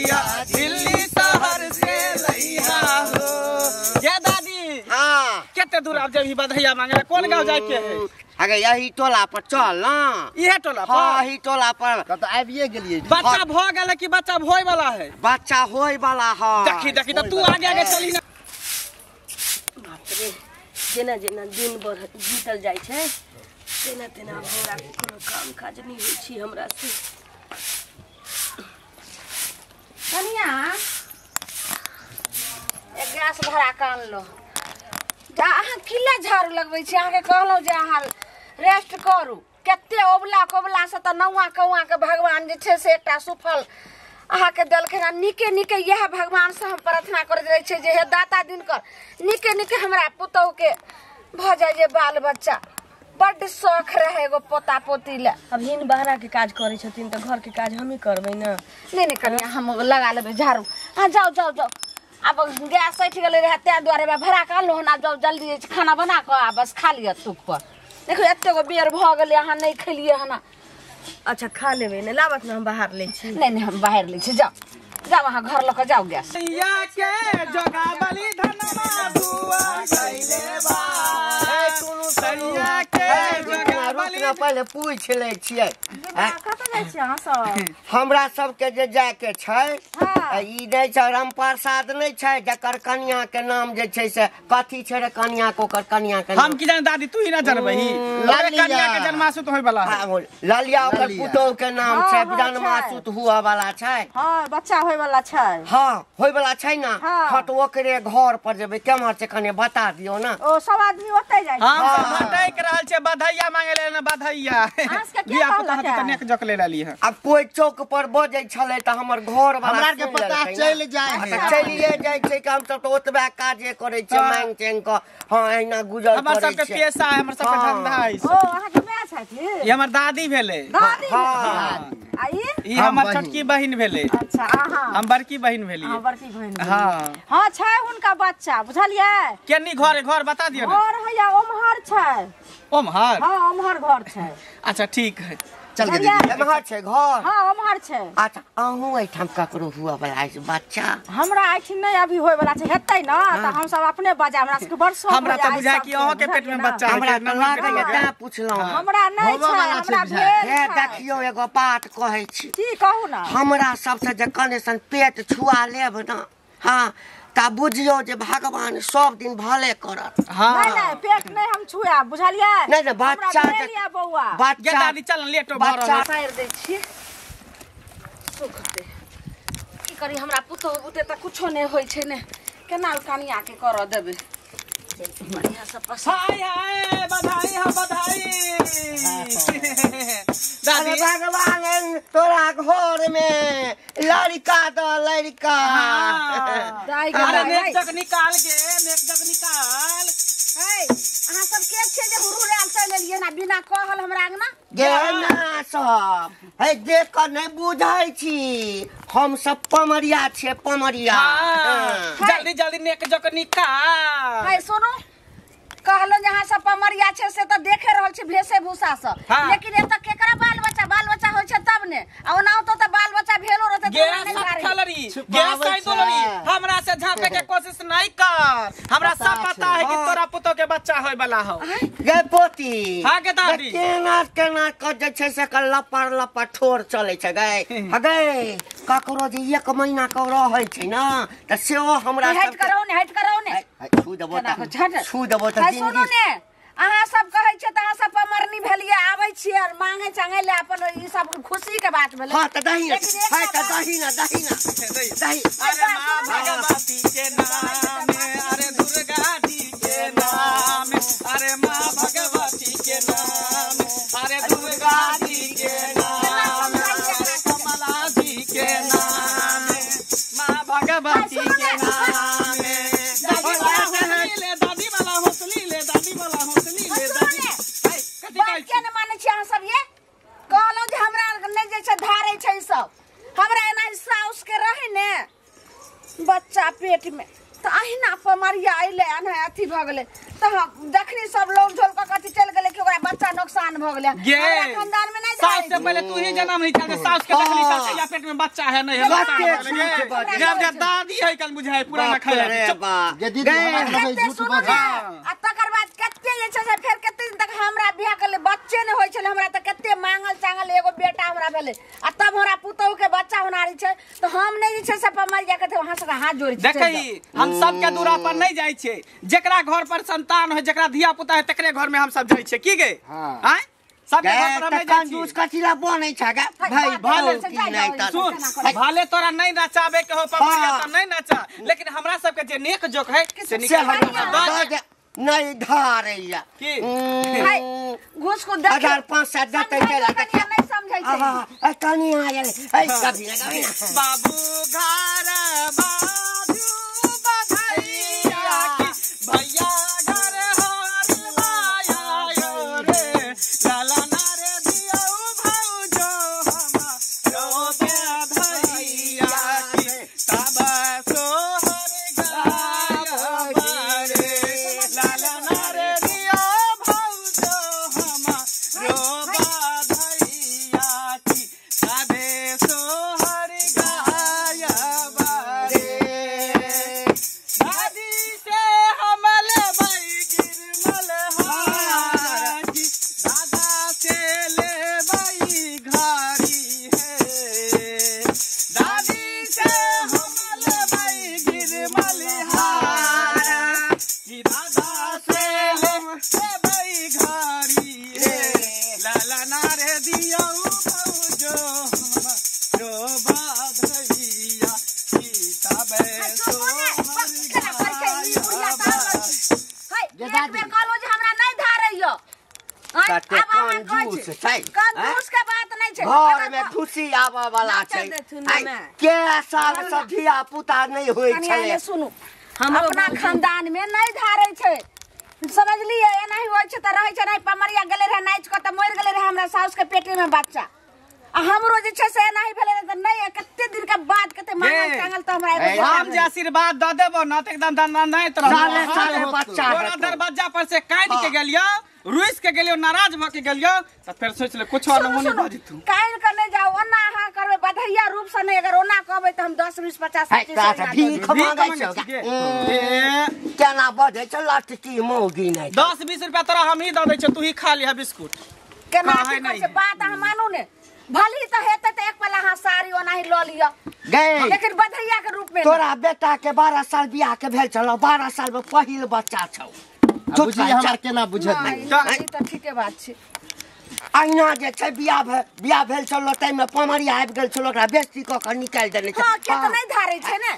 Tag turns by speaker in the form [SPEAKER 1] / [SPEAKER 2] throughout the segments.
[SPEAKER 1] लइहा दिल्ली शहर से लइहा हो। ये दादी
[SPEAKER 2] हां
[SPEAKER 1] कते दूर आप जब बधैया मांगे कोन गांव जाय के है?
[SPEAKER 2] अगे यही टोला पर चल ना।
[SPEAKER 1] इहे टोला पर?
[SPEAKER 2] हां यही टोला पर।
[SPEAKER 3] त तो आबिए गेलिए।
[SPEAKER 1] बच्चा भ गेल कि बच्चा होय वाला है?
[SPEAKER 2] बच्चा होय वाला है।
[SPEAKER 1] देखी देखी त तू आगे आगे चली ना।
[SPEAKER 4] बाप रे जेना जेना दिन बढ़ बीतल जाय छै तेना तेना हमरा कोनो काम काज नहीं होइ छी हमरा से।
[SPEAKER 5] कनिया एक गैस भरा के अनलो। जा अहाँ किला झाड़ू लगबै छी? अहाँके कहलहुँ जे अहाँ रेस्ट करू। कते ओबला कोबला से तऽ नौआ कौआ के भगवान जे छै से एकटा सुफल अहाँके देलखिन। आ नीके नीके इएह भगवान से हम प्रार्थना करैत रहै छियै जे हे दाता दिनकर नीके नीके हमरा पुतोहु के भऽ जाय जे बाल बच्चा। बड्ड शौख रहे एगो पोता पोती ले।
[SPEAKER 4] अब हिन बहरा के काज करै छथिन तऽ घर के काज हमही करबै ना।
[SPEAKER 5] नहीं नहीं कनिया हम लगा लेबै झाड़ू। हाँ जाओ जाओ जाओ। आब गैस सठि गेलै रहए ताहि दुआरे भरा कऽ अनलहुँ हन। आब जाउ जल्दी खाना बना कऽ आ बस खा लिअ तुक पर। देखियौ एते गो बेर भऽ गेलै अहाँ नहि खेलियै हन।
[SPEAKER 4] अच्छा खा लेबै ने, लाबत ने हम बाहर लै छी।
[SPEAKER 5] नहीं नहीं हम बाहर लै छी। जाओ जाओ अहाँ घर लऽ कऽ जाउ गैस।
[SPEAKER 1] के जोगावली धनमा दुआ गइले बा। सैया के जोगावली
[SPEAKER 2] पहिले पूछ लै छियै।
[SPEAKER 5] कतऽ जाइ छियै अहाँ सब?
[SPEAKER 2] हमरा सबके जे जायके छै ई नहि छै राम प्रसाद नहि छै जकर कनिया के नाम जे छै से कथी छै रे कनिया के ओकर कनिया के
[SPEAKER 1] हम की जाने दादी तू ही ना जानबही। कनिया के जन्मासुत होय वाला है।
[SPEAKER 2] ललिया ओकर पुतोह के नाम छै जन्मासुत हुआ वाला छै।
[SPEAKER 5] हां बच्चा होय वाला छै।
[SPEAKER 2] हां होय वाला छै ना। हां तो ओकरे घर पर जेबै केम्हर छै कने बता दियौ ना।
[SPEAKER 5] ओ सब आदमी ओतै जाइ छै।
[SPEAKER 1] हम सब भटक रहल छै बधैया मांगे ले ना बधैया। बियाह पुतोह त नेक जक ले लेली है।
[SPEAKER 2] अब कोई चौक पर बजै छलै त हमर घर वाला
[SPEAKER 3] हमरा के पता चलि जाय है।
[SPEAKER 2] चलिए जाय छै कि हम सब त ओतबे काजे करै छियै मांग चेंग क। हां एहिना गुजर करै
[SPEAKER 1] हमर सबके पेशा है, हमर सबके धंधा है।
[SPEAKER 5] ओ अहाँ के माय छथि?
[SPEAKER 1] ई हमर दादी भेलै।
[SPEAKER 5] दादी? हां। आ
[SPEAKER 1] ई हमर छोटकी बहिन भेलै।
[SPEAKER 5] अच्छा अहाँ?
[SPEAKER 1] हम बड़की बहिन भेलियै।
[SPEAKER 5] हां बड़की बहिन।
[SPEAKER 1] हां
[SPEAKER 5] हां छै हुनका बच्चा बुझलियै।
[SPEAKER 1] केनी घर घर बता दियौ ने।
[SPEAKER 5] घर हैया ओमहर छै।
[SPEAKER 1] ओमहर?
[SPEAKER 5] हां ओमहर घर छै।
[SPEAKER 1] अच्छा ठीक है
[SPEAKER 3] चल के दीदी।
[SPEAKER 2] एम्हर छै घर?
[SPEAKER 5] हां ओमहर छै।
[SPEAKER 2] अच्छा अहूँ एहिठाम ककरो हुआ वाला है बच्चा?
[SPEAKER 5] हमरा एहिठाम नहि अभी होय वाला छै। हेतै ना तऽ हम सब अपने बजा। हमरा सबके बड़ शौक।
[SPEAKER 1] हमरा तऽ बुझाय कि अहाँ के पेट में बच्चा है।
[SPEAKER 2] हमरा तऽ लागैया तैं पुछलहुँ।
[SPEAKER 5] हमरा नहि छै, हमरा भेल
[SPEAKER 2] हे। देखियौ एगो बात कहै छी।
[SPEAKER 5] की कहू ना?
[SPEAKER 2] हमरा सबसे जे कने सन पेट छुआ लेब ना, हाँ ता बुझियौ जे भगवान सब दिन भले करत।
[SPEAKER 1] हां
[SPEAKER 5] नहीं नहीं पेट नहीं हम छुआ बुझलियै।
[SPEAKER 2] नहीं नहीं बच्चा
[SPEAKER 5] बौआ
[SPEAKER 2] बच्चा
[SPEAKER 1] दादी चल लेटो भर
[SPEAKER 5] पसारि दै छी सुखते। की करी हमरा पुतोहु बुते त कुछो नहि होइ छै ने। केना कनिया के करऽ देबै बढ़िया से पसा।
[SPEAKER 1] हाय हाय बधाई हो बधाई दादी।
[SPEAKER 2] भगवान तोरा घर में लड़का द लड़का।
[SPEAKER 1] अरे नेक जग निकाल के नेक जग निकाल।
[SPEAKER 5] हे अहाँ सब के छियै जे हुरहुरायल चलि एलियै ना बिना कहल हमरा अंगना?
[SPEAKER 2] गे ना सब हे देख कऽ नहि बुझै छी हम सब पमरिया छियै पमरिया।
[SPEAKER 1] जल्दी जल्दी नेक जग निकाल।
[SPEAKER 5] हे सुनू कहलहुँ जे अहाँ सब पमरिया छै से तऽ देखे रहल छी भेषे भूषा से, लेकिन एतऽ केकरा बाल बच्चा बाल बच्चा होइ छै तब ने। आ ओनाहुतो तऽ बाल बच्चा भेलो रहतै
[SPEAKER 1] तऽ हमरा से झांपे के कोशिश नहीं कर। हमरा सब पता है कि तोरा पुतोह के बच्चा होय वाला हो।
[SPEAKER 2] गे पोती।
[SPEAKER 1] हां के दादी
[SPEAKER 2] केना केना क जे छै से लपड़ लपड़ ठोर चलै छै गै। हगै ककरो जे एक महीना के रहै छै ना तऽ सेहो हमरा
[SPEAKER 5] हट करौ ने हट करौ ने।
[SPEAKER 2] छू देबो त छू देबो त
[SPEAKER 5] सुनू ने अहाँ सब कहै छियै तऽ अहाँ सब पमरनी भेलियै आबै छियै और मांगे चांगे ले अपन ई सब खुशी के बात भेलै।
[SPEAKER 2] हां त दही है त दही ना दही ना दही।
[SPEAKER 1] अरे मां भगवती के नाम अरे दुर्गा जी के नाम अरे मां भगवती के नाम अरे दुर्गा जी के नाम अरे कमला जी के नाम मां भगवती के नाम। दादी वाला हौसली ले दादी वाला हौसली ले दादी।
[SPEAKER 5] बात किया नहि मानै छियै अहाँ सब? ये कहलहुँ जे हमरा नहि जे छै धारै छै ई सब। हमरा एना साउस के रहै ने बच्चा पेट में तऽ अहिना पमरिया अइलै एना अथी भऽ गेलै। तऽ तऽ जखनी सब लोग झोल क कथी चल गेलै कि ओकरा बच्चा नुकसान भ गेलै। हमरा खानदान में नहीं
[SPEAKER 1] सास से पहले तू ही जन्म नहीं चाहते, सास के देखली सास या पेट में बच्चा है नहीं है। जब जब दादी है कल बुझाए पुराना खाया
[SPEAKER 3] जे दीदी हमरा लगै झूठ बाजै।
[SPEAKER 5] आ तकर बाद कते जे छै से फेर कते दिन तक हमरा बियाह करले बच्चे नै होय छले। हमरा त कते मांगल चांगल एगो बेटा हमरा भेलै आ तब हमरा पुतहु के बच्चा होनारी छै त हम नै जे छै से पमरिया के वहां से हाथ जोड़ि
[SPEAKER 1] देखै। हम सब के दूरा पर नहीं जाइ छै, जेकरा घर पर संतान है, जेकरा धिया पुता है तकरे घर में हम सब जाइ छै। की गे आय सब के घर पर हम नहीं जाइ छी।
[SPEAKER 2] कंजूस कथी ला बनै छै गे भाई?
[SPEAKER 1] भले सुन, भले तोरा नहीं नचाबे के हो पमरिया त नहीं नचा, लेकिन हमरा सब के जे नेक जोक है से निकाल
[SPEAKER 2] नहीं धारैया
[SPEAKER 1] की
[SPEAKER 5] भाई घूस को देख
[SPEAKER 2] 1500 देतै चला
[SPEAKER 5] कनिया नहीं समझै छै।
[SPEAKER 2] आ कनिया आयल ऐ कभी ना कभी ना
[SPEAKER 1] बाबू घर बाजू बधाइया की भैया घर हर माया रे लाला ना रे दियौ भौजो हमरो बधाइया की तब सोहर गायब रे लाला ना रे दियौ भौजो हमरो बधाइया की तबे सोहर गायब रे। दादी से हम लेबै गिरमल हार की दादा से लेबै घारी है, दादी से हम लेबै गिरमल हार की दादा से लेबै घारी है लाला ना रे दियौ भौजो हमरो बधाइया की तबे सोहर
[SPEAKER 5] एक बेर कहलो जे हमरा नहीं धारैयो।
[SPEAKER 2] कते कंजूस छै,
[SPEAKER 5] कंजूस के बात नहीं छै।
[SPEAKER 2] घर में खुशी आबऽ वाला छै। के साल से धिया पुता नहीं होय छै।
[SPEAKER 5] सुनू, अपना खानदान में नहीं धारै छै, समझलिए? एनाही होइ छै त रहै छै। नहीं पमरिया गेलै रहे नाचि कऽ त मरि गेलै रहे हमरा साउस के पेटे में बच्चा। आ हमरो जे छै से एनाही भेलै रहे त नहीं कते दिन के बाद कते मांगल चांगल त हमरा एगो
[SPEAKER 1] हम जे आशीर्वाद द देबो न त एकदम दन नहीं तरह
[SPEAKER 2] साले साले बच्चा
[SPEAKER 1] तोरा दरवाजा पर से काटि के गेलियो, रुइस के गेलियो, नाराज भ के गेलियो त फेर सोच ले कुछ और होने भ जेतू।
[SPEAKER 5] काल्हि के नहीं जाओ ओना अहाँ करबै बधैया रूप से नहीं, अगर ओना कहबै त हम 10 20 50 25
[SPEAKER 2] भीख मांगै छै केना बजै छै लटकी मौगी नहीं।
[SPEAKER 1] 10 20 रुपया तोरा हम ही द दै छियौ, तू ही खा लिह बिस्कुट।
[SPEAKER 5] केना की कहै छै बात अहाँ मानू ने, भली त हेतै त एक पला अहाँ साड़ी ओनाही ल लिअ
[SPEAKER 2] गए,
[SPEAKER 5] लेकिन बधैया के रूप में।
[SPEAKER 2] तोरा बेटा के 12 साल बियाह के भेल छलौ, 12 साल में पहिल बच्चा छौ।
[SPEAKER 3] बुझी हमरा केना बुझत
[SPEAKER 5] नहीं ई त ठीके बात छै।
[SPEAKER 2] अहिना जे छै बियाह भेल छलौ ताहिमे पमरिया आबि गेल छलौ, ओकरा बेइज्जती कऽ कऽ निकालि देने छै।
[SPEAKER 5] हां के त नहीं धारै छै ने,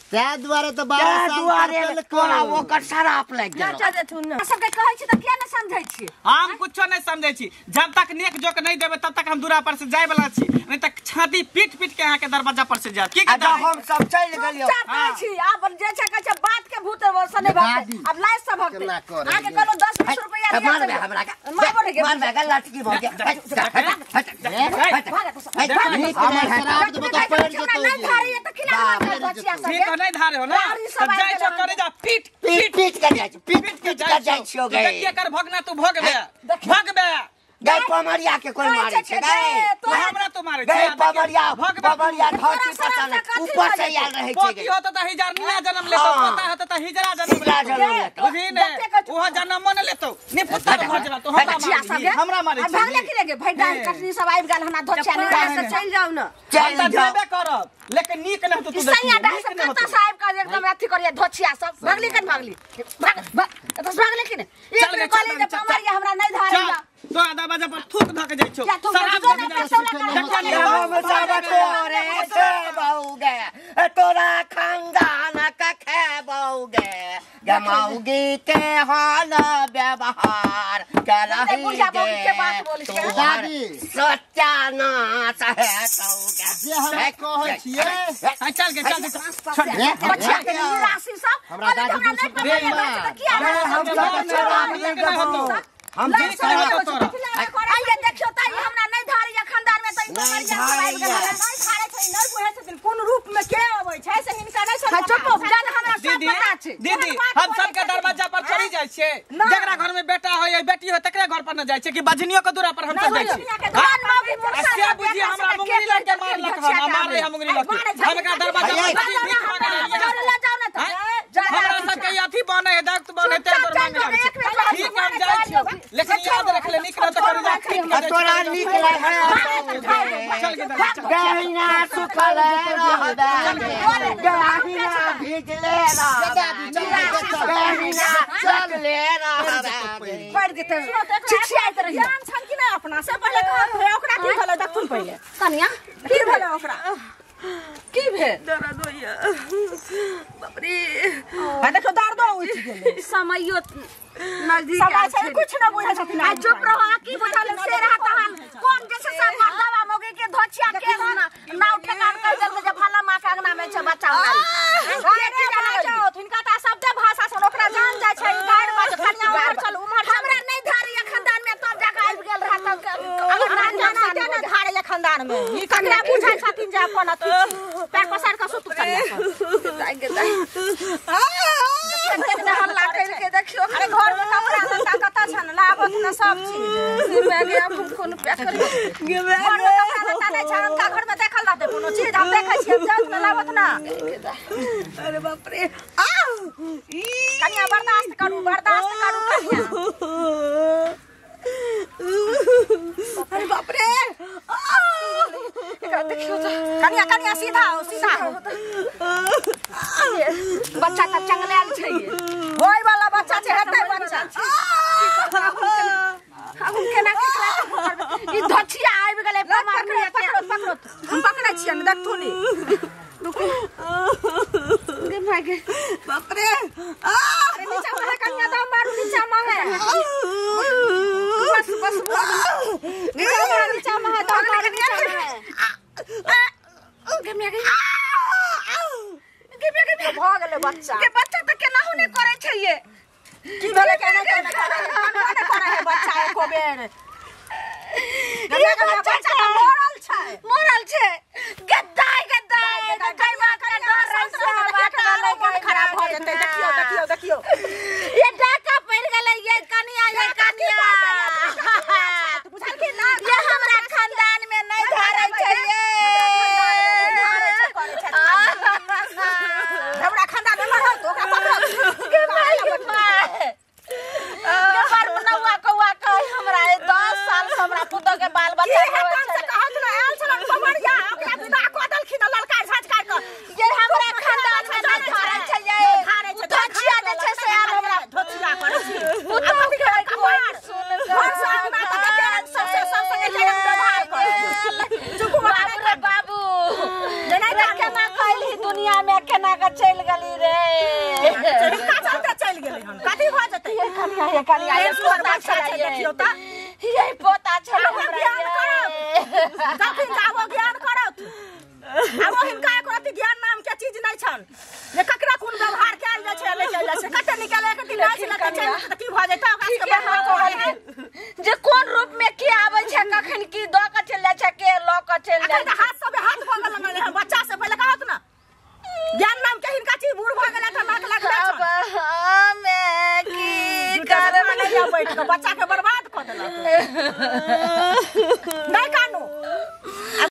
[SPEAKER 3] तै दुआरे त 12 साल
[SPEAKER 2] दुआरे तोरा ओकर शराप लागि गेलौ।
[SPEAKER 4] नचा देथुन न।
[SPEAKER 5] सबके कहै छी त किया नहीं समझै छी?
[SPEAKER 1] हम कुछो नहीं समझै छी, जब तक नेक जोक नहीं देबै तब तक हम दूरा पर से जाय वाला छी, नहीं त छाती पीट पीट के अहाँ के दरवाजा पर से जायब। की
[SPEAKER 2] आ जब हम सब चलि गेलियौ
[SPEAKER 5] चुपचाप कहै छी। आब जे छै कहै छै बात के भूत से नहीं भगतै, आब लाज से भगतै। अहाँके कहलहुँ 10 20 रुपैया दिअ,
[SPEAKER 2] मारबै हमरा के,
[SPEAKER 5] मारबो नहि के,
[SPEAKER 2] मारबै के लटकी भऽ गेल।
[SPEAKER 3] हमर शराब देबो त पड़ि जेतौ।
[SPEAKER 5] नहीं धारैया त खिला बचिया सब
[SPEAKER 1] ठीक नहीं धारे हो ना,
[SPEAKER 5] सब
[SPEAKER 1] जाइ छौ करे जा पीट
[SPEAKER 2] पीट पीट के जाइ छी, पीट पीट के जाइ छियौ गे।
[SPEAKER 1] देखिए कर भगना तू भगबे भगबे
[SPEAKER 2] गै पमरिया के कोई मारै छै गै?
[SPEAKER 1] हमरा तो मारै छै
[SPEAKER 2] गै पमरिया, पमरिया धरती पता नहि ऊपर से आयल रहै छै
[SPEAKER 1] पोती
[SPEAKER 2] गै।
[SPEAKER 1] होत त हिजरनिया जन्म लेतौ, पोता होत त हिजरा जन्म लेतौ, बुझी ने ओहो जन्मो ने लेतौ नि पुत्र भ जेबा तो हमरा मारै, हमरा मारै
[SPEAKER 5] आ
[SPEAKER 1] छै।
[SPEAKER 5] भागले की रे गे भाई डाल कटनी सब आबि गेल हना धोचिया
[SPEAKER 4] पास
[SPEAKER 5] निकाल
[SPEAKER 4] से चलि जाउ न।
[SPEAKER 2] चलि
[SPEAKER 1] हम त
[SPEAKER 2] जाउ
[SPEAKER 1] जेबे करब लेकिन नीक नहि होतौ तू
[SPEAKER 5] सैया
[SPEAKER 1] देखी,
[SPEAKER 5] डाल
[SPEAKER 1] नीक
[SPEAKER 5] सब
[SPEAKER 1] नहि
[SPEAKER 5] कत्ता
[SPEAKER 1] होतौ।
[SPEAKER 5] साहेब का एकदम अथी करिया धोचिया सब भागली कन भागली भाग भाग एतऽ से भागले की ने? एक
[SPEAKER 1] चल
[SPEAKER 5] बेर
[SPEAKER 1] गे,
[SPEAKER 5] कहली
[SPEAKER 1] चल,
[SPEAKER 5] जे
[SPEAKER 1] चल,
[SPEAKER 5] पमरिया हमरा नहीं धारैया।
[SPEAKER 1] तो दरवाजा पर थूक धऽ के जाइ छौ,
[SPEAKER 5] क्या थूक
[SPEAKER 1] शराब
[SPEAKER 5] धऽ
[SPEAKER 1] धऽ
[SPEAKER 5] के
[SPEAKER 1] के जाइ
[SPEAKER 5] जाइ
[SPEAKER 1] छौ।
[SPEAKER 5] छौ?
[SPEAKER 1] देखिए,
[SPEAKER 2] हम सब तोरे खेबौगे, तोरा खानदान के खेबौगे, गमाउगी के हाल व्यवहार करही
[SPEAKER 5] बुढ़िया बौगी के बात बोलै छै।
[SPEAKER 3] दादी।
[SPEAKER 2] सत्यानाश हेतौगे।
[SPEAKER 3] जे हम कहै छियै
[SPEAKER 1] आ, चल गे चल गे, छोड़ दे।
[SPEAKER 5] बचिया के निराशी सब
[SPEAKER 3] हमरा
[SPEAKER 5] कहली
[SPEAKER 3] दादी
[SPEAKER 5] हमरा नहीं
[SPEAKER 3] दू
[SPEAKER 5] पमरिया
[SPEAKER 3] सौ
[SPEAKER 5] धारै छै त किया
[SPEAKER 2] अरे हम सब शराब नहि देबौ, हम
[SPEAKER 5] लाज
[SPEAKER 2] ठीक
[SPEAKER 5] से नहीं
[SPEAKER 2] करब
[SPEAKER 5] होइ छै,
[SPEAKER 1] तोरा।
[SPEAKER 5] आइए देखियौ त ई हमरा नहीं धारैया खानदान में त ई
[SPEAKER 2] नहीं
[SPEAKER 5] पमरिया सब आबि गेल
[SPEAKER 2] धारैया।
[SPEAKER 5] नहीं धारै छै।
[SPEAKER 6] ई नै बुझै छथिन कोन रूप में के अबै छै से हिनका नै समझ।
[SPEAKER 5] चुप जान हमरा सब पता छै।
[SPEAKER 1] दीदी हम सबके दरवाजा पर चढ़ी जाइ छियै। जकरा घर में बेटा होय या बेटी होय तकरे घर पर न जाइ छियै कि बजनियो के दूरा पर हम सब जाइ छियै। से बुझी हमरा मुंगरी लग के मारलक हन आ मारले हम मुंगरी लग के हम एकरा दरवाजा पर भीख मांगे
[SPEAKER 5] ले जाओ न त
[SPEAKER 1] हमरा सबके अथी बने है दक्त बने ते दर मांगे लागै छै। ठीक हम जाइ छियै लेकिन याद रख ले नीक न त करू जा ठीक न
[SPEAKER 2] तोरा नीक लागे
[SPEAKER 1] चल के
[SPEAKER 2] गहिना सुखल रहबे गहिना भिजले रहबे गहिना चलले रहबे
[SPEAKER 5] पड़ जेतै छिछियाइत रही।
[SPEAKER 6] ज्ञान छन कि नै अपना से पहिले कहत रहे ओकरा की भेलै देखथुन पहिले
[SPEAKER 5] कनिया
[SPEAKER 6] की भेलै ओकरा
[SPEAKER 5] की भेल?
[SPEAKER 4] दर्द होइया बाप रे।
[SPEAKER 6] आ देखो दर्द उठि गेलै।
[SPEAKER 5] समयो नजदीक
[SPEAKER 6] समय छै कुछ न बुझै छथिन।
[SPEAKER 5] आ चुप रहो आ की बुझल से रहा तहन कोन जे छै सब मर्दवा मौगी के धोछिया के नाव ठेकान कर देलकै जे फला मां के अंगना में छै बच्चा उनारी।
[SPEAKER 6] हिनका त शब्द भाषा सन ओकरा जान जाइ छै गारि बाज कनिया उमहर चल उमहर
[SPEAKER 5] हमरा नै धारी खानदान में तब जाके आबि गेल रहा तब
[SPEAKER 6] अगर ना जाना ते धारे खानदान में ई ककरा बुझै छथिन जे अपन अथी पैर पसार के सुतु कनिया
[SPEAKER 5] दाइ दाइ कतेक हल्ला कर के देखियो।
[SPEAKER 6] अरे घर में कपड़ा लत्ता कत छन लाबत न सब चीज
[SPEAKER 5] मैं गया हम कोन पैक कर
[SPEAKER 6] घर में कपड़ा लत्ता नै छन उनका घर में देखल रहते कोनो चीज हम देखै छियै जात न लाबत ना।
[SPEAKER 4] अरे बाप रे आ
[SPEAKER 6] कनिया बर्दाश्त करू बर्दाश्त करू कनिया।
[SPEAKER 4] अरे बाप रे
[SPEAKER 5] एकरा देखियो त
[SPEAKER 6] कनिया कनिया सीधा हो सीधा हो।
[SPEAKER 5] बच्चा त चंगलायल छै
[SPEAKER 6] होय वाला बच्चा छै हेतै बच्चा।
[SPEAKER 5] हम केना केकरा ई धोछिया आबि गेलै
[SPEAKER 6] पकड़ो पकड़ो पकड़ो हम पकड़ै छियै ने देखथु नि
[SPEAKER 5] रुकू गे भाई गे
[SPEAKER 4] बाप रे।
[SPEAKER 6] अरे नीचा में है कनिया दम मारू नीचा में है
[SPEAKER 5] बस बस
[SPEAKER 6] नीचा में है दम मारू नीचा में है।
[SPEAKER 5] गे मैं गे गे गे गे
[SPEAKER 6] भ गेलै बच्चा
[SPEAKER 5] के बच्चा त केनाहु नै करै छै ये
[SPEAKER 6] की भेलै केना केना केना करै है बच्चा एको बेर
[SPEAKER 5] ये बच्चा
[SPEAKER 6] त मरल छै
[SPEAKER 5] मरल छै गद्दाई गद्दाई गद्दाई बात के डर रहे
[SPEAKER 6] मन खराब भ जेतै। देखियो देखियो देखियो
[SPEAKER 5] ये डाका पड़ गेलै ये कनिया ये कनिया
[SPEAKER 6] बुझल कि ना
[SPEAKER 5] ये हमरा खानदान में नै धारै छै ये
[SPEAKER 6] हमरा खानदान में मरल तो ओकरा पकड़ो
[SPEAKER 5] गे भाई गे माय गे बार नौआ कौआ कह हमरा 10 साल से हमरा पुतोह के बाल बच्चा
[SPEAKER 6] होय छै। कहत न आयल छलन पवरिया ओकरा विदा क देलखिन ललकार झटकार क
[SPEAKER 5] ये हमरा खानदान में नै धारै छै ये धोछिया जे छै से आब हमरा
[SPEAKER 6] धोछिया करै छी
[SPEAKER 5] पुतोह के
[SPEAKER 6] कपार घर से अंगना तक के रंग सबसे सब संगे के रंग व्यवहार कर चुप
[SPEAKER 5] बाप रे बाबू
[SPEAKER 6] जेना
[SPEAKER 5] केना कहली दुनिया में केना के चलि गेली रे
[SPEAKER 6] हिनका चलते चलि गेलै हन कथी भ जेतै
[SPEAKER 5] ये कनिया ये कनिया ये
[SPEAKER 6] सुअर
[SPEAKER 5] पोता
[SPEAKER 6] बच्चा छै
[SPEAKER 5] छलै
[SPEAKER 6] देखियौ त
[SPEAKER 5] ये पोता छलै
[SPEAKER 6] आब ज्ञान करत तखन जाबो ज्ञान करत आब हिनका एको रति ज्ञान नाम के चीज नै छन जे ककरा कोन व्यवहार कैल जाइ छै नै कैल जाइ छै कते निकले के दिन नहि छै चलि त की भ जेतै ओकरा सबके व्यवहार करल
[SPEAKER 5] जे कोन रूप में के आबै छै कखन की द के चलि जाइ छै के ल के चलि जाइ
[SPEAKER 6] अखन त हाथ सब हाथ भऽ गेल ने बच्चा से पहिले कहत न ज्ञान नाम के हिनका चीज बूढ़ भऽ गेलै त नाक लगले
[SPEAKER 5] अब
[SPEAKER 6] छन
[SPEAKER 5] हमे की
[SPEAKER 6] करब
[SPEAKER 5] करब
[SPEAKER 6] बैठ के बच्चा के बर्बाद कऽ देलक। नै कानू।